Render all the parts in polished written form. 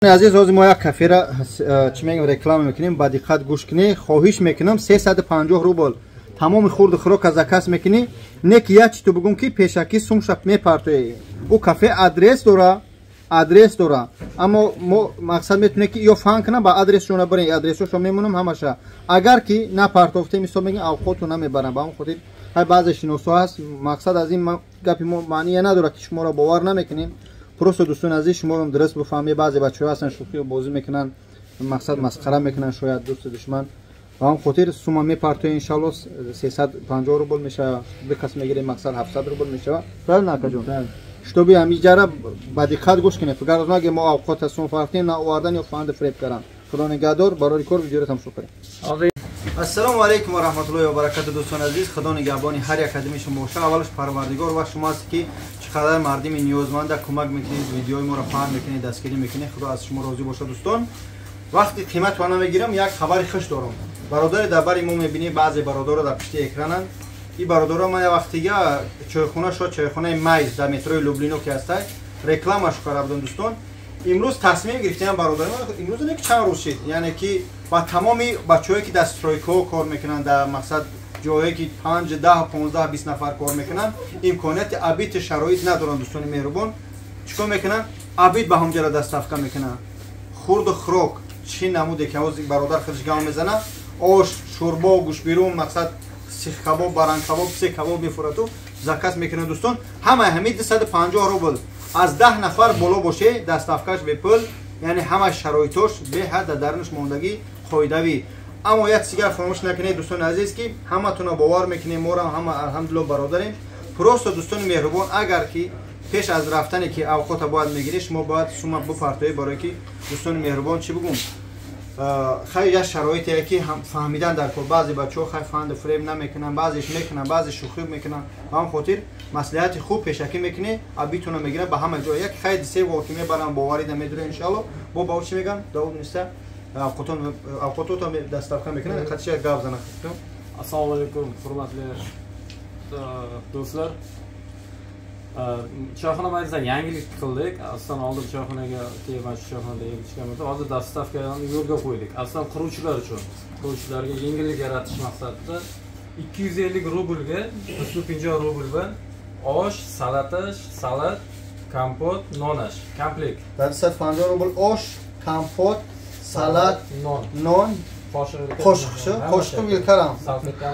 Азиз, ҳозир мо як кафера, чӣ мегӯем, реклама мекунем. Ба диққат гӯш кунӣ, хоҳиш мекунам. 350 рубл тамоми хурду хӯрока заказ мекунӣ. Не ки як читу бугум, ки пешакӣ сумша мепартоӣ. Ӯ кафе адрес дора, адрес дора, аммо мо мақсад метавонем, ки ё фан кунам, ба адресшона барем. Адресҳошо мемонам ҳамаша. Агар ки напартофтем, мисол мегӯем, авқоту намебарам. Ба он хотир ҳай баъзе шиносҳо ҳаст. Мақсад аз ин гапи мо маъние надорад, ки шуморо бовар намекунем. Просто, дӯстони азиз, шуморо дуруст бифаҳмед. Баъзе бачаҳо ҳастанд, шӯхиё бозӣ мекунанд, мақсад масхара мекунанд, шояд дӯсту душман. Ба он хотир сума мепартоем, иншалло, 350 рубл мешава. Ду кас мегирем, мақсад 700 рубл мешава. Правильно, акаҷон? Шутоби ҳамиҷара ба диққат гӯш кунед. Фикр наге мо авқота сум фархтем, наовардан ё фанду фиреб кардан. Худо нигаҳдор, барори кор видеоро тамошо кунед. Ассалому алайкум ва раҳматуллоҳи ва баракату, дӯстони азиз. Худо нигаҳбони ҳар як қадами шумо боша. Аввалаш Парвардигор ва шумо аст, ки чӣ қадар мардими ниёзманда кӯмак мекунед, видеои моро паҳн мекунед, дастгирӣ мекунед. Худо аз шумо розӣ боша. Дӯстон, вақти қиматро намегирам, як хабари хуш дорам. Бародари дар бари мо мебинӣ, баъзе бародаро дар пишти экрананд. Ин бародаро ман як вақтига чойхона шод, чойхонаи Майз дар метрои Люблино ки ҳастай, рекламашо карда будам. Дӯстон, имрӯз тасмим гирифтем, бародари, имрӯз не, чанд рӯз шид, яъне ки ба тамоми бачаҳое, ки дар стройкаҳо кор мекунанд, дар мақсад ҷоҳое, ки 5, 10, 15, 20 нафар кор мекунанд, имконияти обед шароит надоранд. Дӯстони меҳрубон, чӣ кор мекунанд? Обед ба ҳамҷара доставка мекунанд. Хурду хӯрок чӣ намуде, ки ҳозир бародар худаш гам мезанад: ош, шӯрбо, гӯшбирун, мақсад сихкабоб, баранкабоб, се кабоб мефурату заказ мекунанд. Дӯстон, ҳамаи ҳамин 250 рубл. Аз 10 нафар боло боше, доставкаш бепул, яъне ҳама шароитош беҳад, дар дарунаш мондагӣ қоидавӣ. Аммо як чизгар фаромӯш накунед, дӯстони азиз, ки ҳаматона бовар мекунем, морам ҳама алҳамдулилло бародарем. Просто, дӯстони меҳрубон, агар ки пеш аз рафтане, ки авқота бояд мегирӣ, шумо бояд сума бипартоед, барое ки, дӯстони меҳрубон, чӣ бигӯм, хай як шароите, ки фаҳмидан дар кор. Баъзе бачаҳо хай фанду фиреб намекунанд, баъзеш мекунанд, баъзе шӯхӣ мекунанд. Ба ҳам хотир маслиҳати хуб пешакӣ мекунӣ, обедтона мегиранд ба ҳама ҷой. Як хай се вор ки мебарам, боварӣ намедорем, иншалло. Бо ба чӣ мегӯям, давом неста, авқотото доставка мекунанд. Қатиш як гап зана. Assalomu alaykum, hurmatli do'stlar. Choyxona Mayzdan yangilik qildik. Asosan oldin choyxonaga kelib, mana shu choyxonada yeb ichgan bo'lsa, hozir доставкani yo'lga qo'ydik. Asosan quruvchilar uchun, quruvchilarga yengillik yaratish maqsadida 250 rublga, 250 rubl bilan osh, salatash, salat, kompot, nonash, komplekt. 250 рубл ош, компот, салат, non, нон, qoshiqchi, qoshiqi vilkaram, salfetka.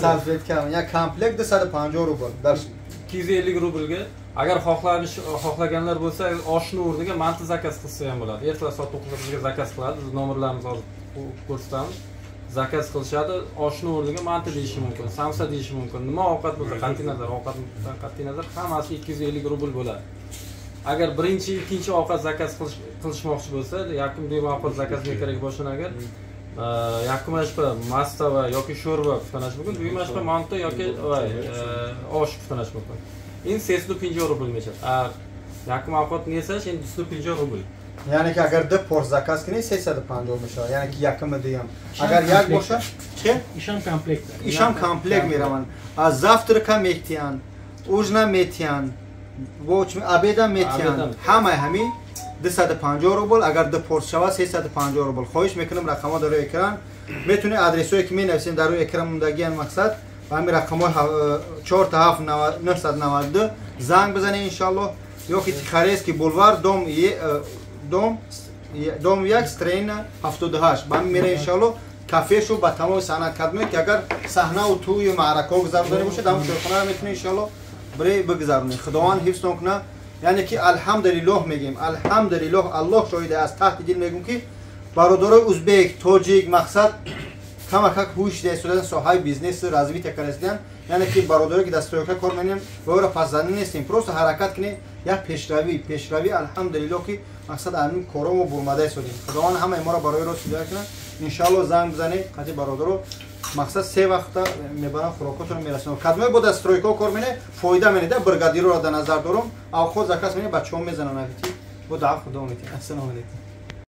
Salfetka, як комплект 250 рубл. Дальше. 250 rublga agar xohlash xohlaganlar bo'lsa, oshni o'rniga manti заказ qilsa ham bo'ladi. Ertalab soat 9da bizga заказ qiladi. Biz nomerlarimizni hozir ko'rsatamiz. Заказ qilishadi, oshni o'rniga manti deyishi mumkin, samsa deyishi mumkin. Nima ovqat bo'lsa, qat'iy nazar, ovqatdan qat'iy nazar, hammasi 250 rubl bo'ladi. Agar birinchi, ikkinchi ovqat заказ qilishmoqchi bo'lsa, yakum дуюм ovqat заказ kerak bo'lsa, agar yakum ashpa mastava yoki sho'rva kutanash mumkin, duyum ashpa manti yoki osh kutanash mumkin. Endi 350 rubl mешад. Yakum ovqat nesash endi 250 rubl. Яъне ки агар ду порс заказ кунӣ, 350 мешавад, яъне ки якуми дуюм. Агар як боша, чи? Ишам комплект. Ишам комплект мераванд. Аз завтрака метиҳанд, ужина метиҳанд, обеда метиҳанд. Ҳамаи ҳамин 250 рубл. Агар ду порс шавад, 350 рубл. Хоҳиш мекунам, рақамҳо дар рӯи экран метавонед, адресҳое, ки менависем, дар рӯи экран мондагиан. Мақсад ба ҳамин рақамҳои 4 7 992 занг бизанед, иншаллоҳ, ё ки Тихорецкий бульвар, дом 1, строение 78, ба ҳамин мера, иншаллоҳ. Кафешу ба тамоми санъат кадме, ки агар саҳнаву тӯю маъракаҳо гузаронданӣ бошад, ҳамн чойхонаро метавонед, иншаллоҳ, бире бигузаронед. Худованд ҳифзтон кунад. Яъне ки алҳамдулиллоҳ мегем, алҳамдулиллоҳ, Аллоҳ шоҳида, аз таҳти дил мегӯм, ки бародарои узбек, тоҷик, мақсад камакак ҳуш истодан, соҳаи бизнес развития кардаистиян. Яъне ки бародарое, ки дар стройка кор менем, ба ӯро пасзанӣ нестем, просто ҳаракат кунем, як пешравӣ, пешравӣ. Алҳамдулиллоҳ, ки мақсад ҳамин коро мо бурмада истодем. Худованд ҳамаи моро барои рост ҳидоят кунад, иншаалло. Занг бизанед қати бародаро, мақсад се вақта мебарам, хӯрокотро мерасонам. Кадмои бо дар стройкаҳо кор мене, фоида менеда, бригадирро дар назар дорам. Авқот заказ мене, бачаҳо мезананд, авити бо даъ. Худо мети. Ассалому алайкум.